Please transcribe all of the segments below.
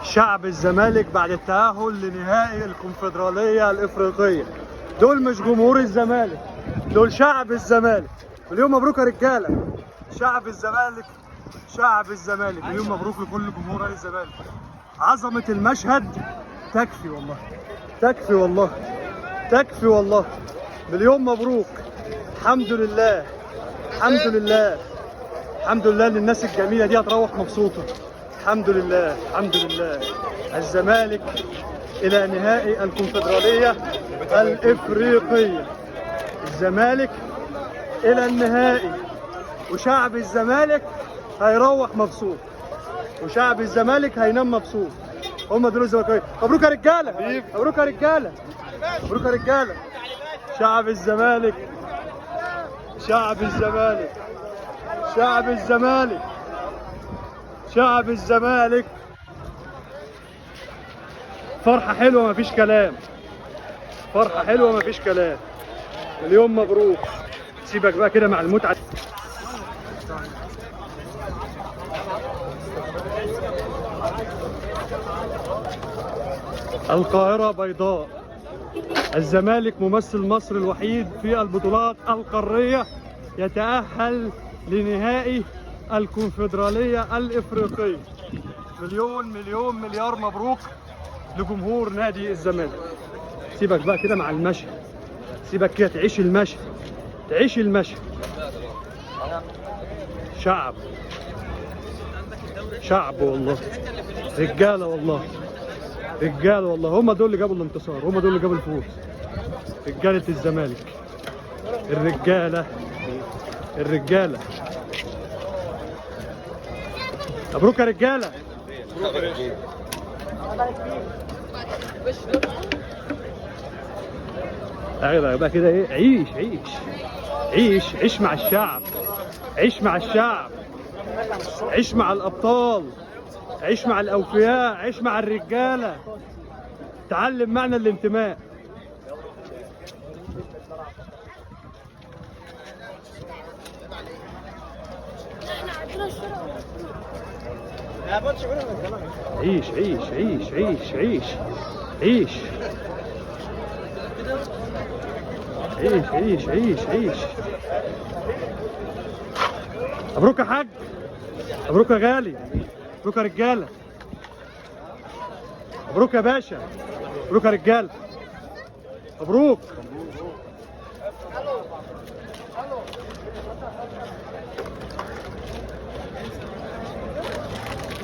شعب الزمالك بعد التأهل لنهائي الكونفدرالية الإفريقية. دول مش جمهور الزمالك، دول شعب الزمالك. مليون مبروك يا رجالة، شعب الزمالك، شعب الزمالك. مليون مبروك لكل جمهور نادي الزمالك. عظمة المشهد تكفي والله، تكفي والله، تكفي والله. مليون مبروك، الحمد لله، الحمد لله، الحمد لله ان الناس الجميلة دي هتروح مبسوطة. الحمد لله، الحمد لله. الزمالك الى نهائي الكونفدراليه الافريقية. الزمالك الى النهائي، وشعب الزمالك هيروح مبسوط، وشعب الزمالك هينام مبسوط. هم دول الزمالكاويه. مبروك يا رجاله، مبروك يا رجاله، مبروك يا رجاله. شعب الزمالك، شعب الزمالك، شعب الزمالك، شعب الزمالك. فرحة حلوة مفيش كلام، فرحة حلوة مفيش كلام. اليوم مبروك. سيبك بقى كده مع المتعة. القاهرة بيضاء. الزمالك ممثل مصر الوحيد في البطولات القارية يتأهل لنهائي الكونفدرالية الإفريقية. مليون مليون مليار مبروك لجمهور نادي الزمالك. سيبك بقى كده مع المشي، سيبك كده تعيش المشي، تعيش المشي. شعب، شعب والله، رجالة والله، رجالة والله. هم دول اللي جابوا الانتصار، هم دول اللي جابوا الفوز. رجالة الزمالك، الرجالة، الرجالة. مبروك يا رجالة. ايوه بقى كده ايه، عيش عيش عيش، عيش مع الشعب، عيش مع الشعب، عيش مع الابطال، عيش مع الاوفياء، عيش مع الرجالة. تعلم معنى الانتماء. عيش عيش عيش عيش عيش عيش عيش عيش عيش عيش. مبروك يا حاج، مبروك يا غالي، مبروك يا رجاله، مبروك يا باشا، مبروك يا رجاله، مبروك.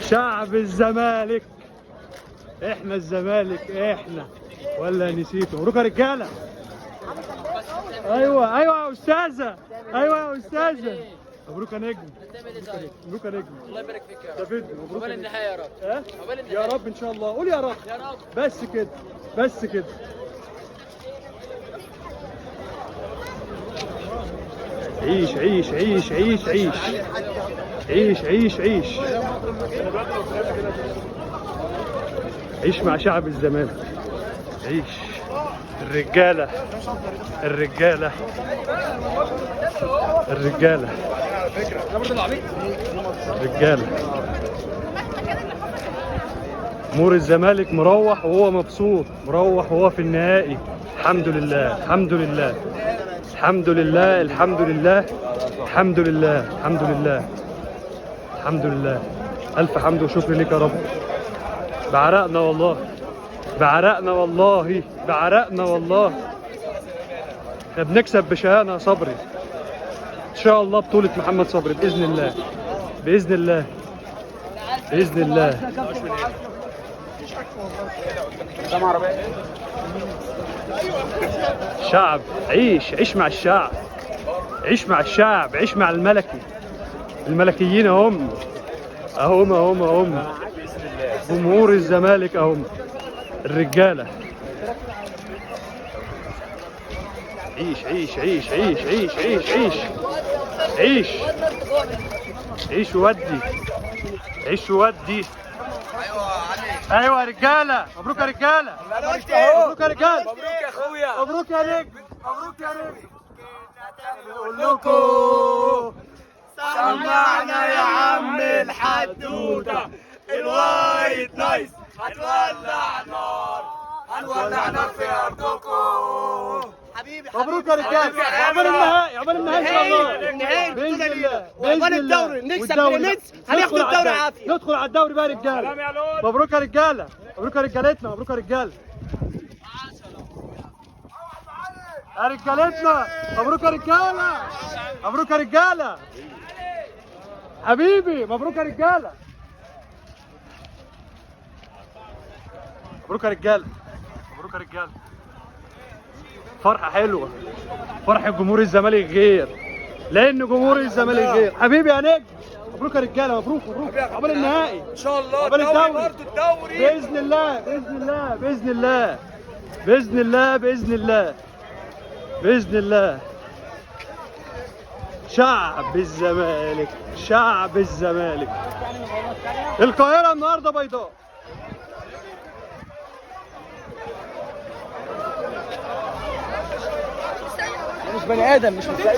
شعب الزمالك، احنا الزمالك احنا، ولا نسيته. مبروك يا رجاله. ايوه ايوه يا استاذه، ايوه يا استاذه. مبروك يا نجم، مبروك يا نجم. الله يبارك فيك يا ده رب. فيديو. مبروك عقبال يا نجم. النهاية يا رب. ها؟ عقبال النهاية. يا رب ان شاء الله، قول يا رب. يا رب. بس كده، بس كده. عيش عيش عيش عيش عيش عيش عيش عيش عيش مع شعب الزمالك. عيش الرجالة، الرجالة، الرجالة، الرجالة. جمهور الزمالك مروح وهو مبسوط، مروح وهو في النهائي. الحمد لله، الحمد لله، الحمد لله، الحمد لله، الحمد لله، الحمد لله، الحمد لله. ألف حمد وشكر لك يا رب. بعرقنا والله، بعرقنا والله، بعرقنا والله. احنا بنكسب بشقانا يا صبري. إن شاء الله بطولة محمد صبري بإذن الله، بإذن الله، بإذن الله. شعب، عيش عيش مع الشعب، عيش مع الشعب، عيش مع الملكي. الملكيين هم اهم اهم اهم جمهور الزمالك اهم الرجالة. عيش عيش عيش عيش عيش عيش عيش عيش عيش ودي، عيش ودي. ايوه يا رجاله، مبروك يا رجاله، مبروك يا رجاله، مبروك يا اخويا، مبروك يا نجم، مبروك يا نجم. بنقول لكم سمعنا يا عم الحدوتة الواي. شوية nice، هنولع نار، هنولع نار في ارضكم. حبيبي. مبروك يا رجاله، عقبال النهائي، عقبال النهائي ان شاء الله. النهائي باذن البطولة الله. لينا. وعقبال بإذن الله. الدوري. نكسب والدوري. بيراميدز، هناخد ندخل على الدوري عافية. ندخل على الدوري بقى يا رجاله. مبروك يا رجاله، مبروك يا رجالتنا، مبروك يا رجاله، يا رجالتنا، مبروك يا رجاله، مبروك يا رجاله، حبيبي، مبروك يا رجاله، مبروك يا رجاله، مبروك يا رجاله. فرحه حلوة، فرحه جمهور الزمالك غير، لان جمهور الزمالك غير. حبيبي يا نجم، مبروك يا رجاله، مبروك مبروك، عقبال النهائي ان شاء الله. عقبال الدوري الدوري. برضه الدوري. باذن الله، باذن الله، باذن الله، باذن الله، باذن الله، باذن الله. شعب الزمالك، شعب الزمالك. القاهرة النهارده بيضاء. مش بني ادم، مش متلاقي.